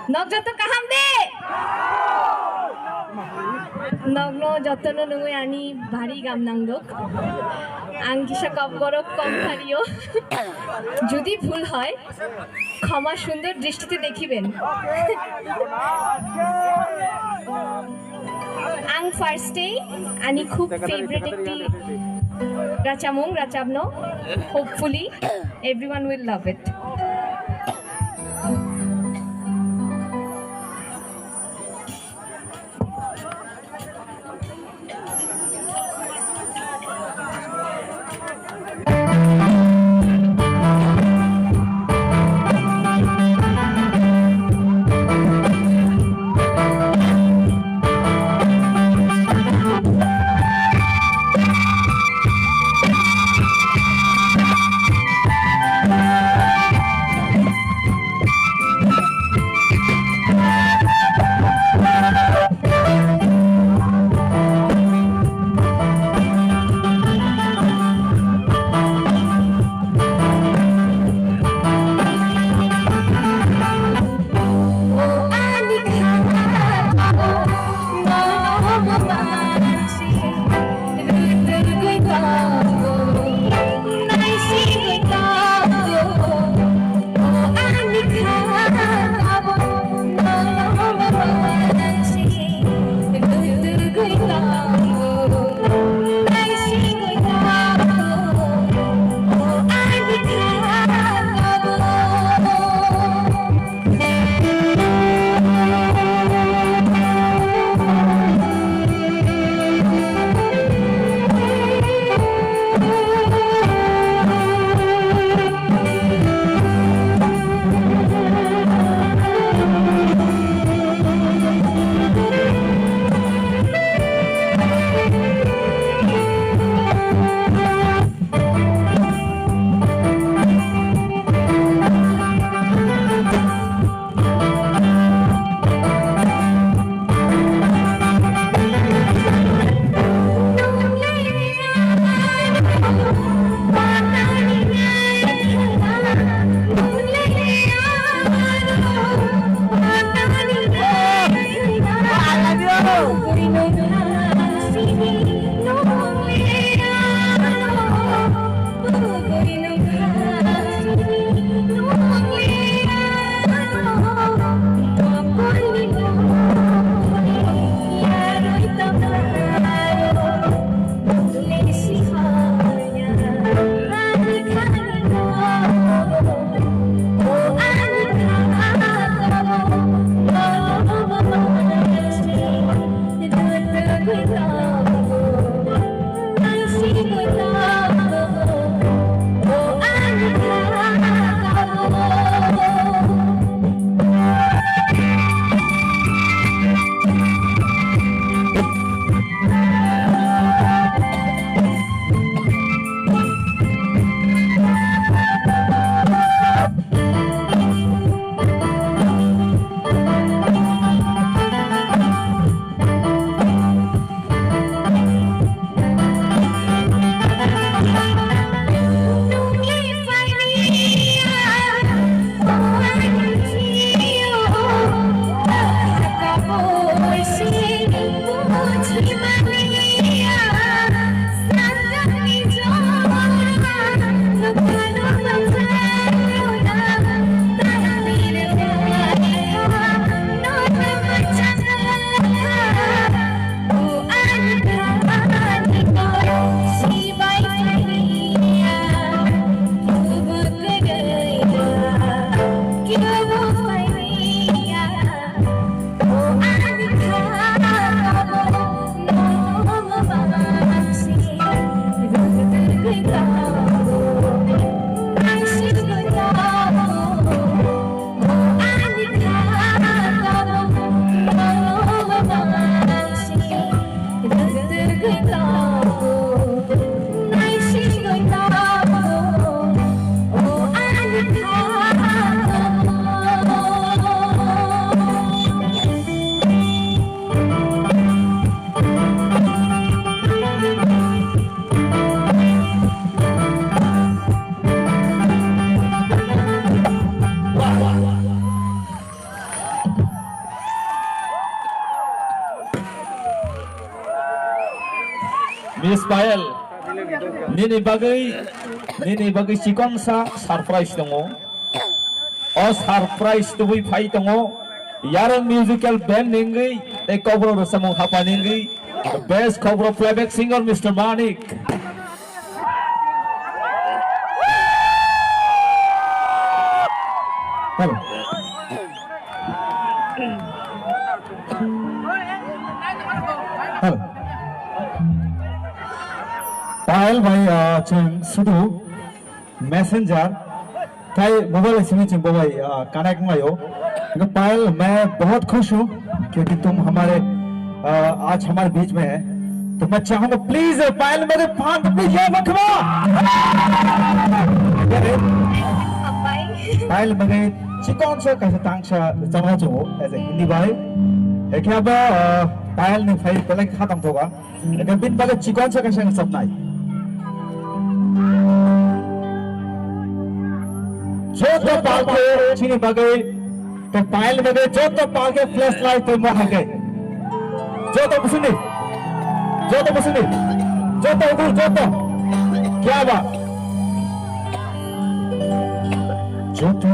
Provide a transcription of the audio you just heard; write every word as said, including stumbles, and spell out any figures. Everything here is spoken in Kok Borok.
Nok joto kaham de? Nokno jotono nungwi ani bari gam nangdok. Ang kisa kop gorok kom phario. Jodi bhul hoy, khoma sundor dristite dekhiben. Ang first-e ani khub favorite ekti rachamung rachabno. Hopefully, everyone will love it. Ismail, nini bagwi, nini bagwi chikonsa surprise tongo. O surprise tubui phai tongo. Yarang musical band ningwi tei Kokborok rwchapmung hapha ningwi best Kokborok playback singer Mister Manik. Hello. Hello. Payal bhai, uh, chwng sudu messenger tai mobile simi chwng bo bai, uh, connect wnglaio. Payal, मैं बहुत खुश हूँ क्योंकि तुम हमारे, uh, आज हमारे बीच में है। तो मैं चाहूंगा, please, Payal bagwi phan, please, ya makhma. Payal bagwi chikonsa kaisa tangsa chama chungo as a Hindi bai. Ekhe abo, uh, Payal ni phai belai kha tongthoka. Ekhe bini bagwi chikonsa kaisa chapnai. Joto palke chini bagwi Tei Payal bagwi joto palke flashlight tei mohai khe. Joto busuni. Joto busuni. Joto ukur joto. Kya ba? Joto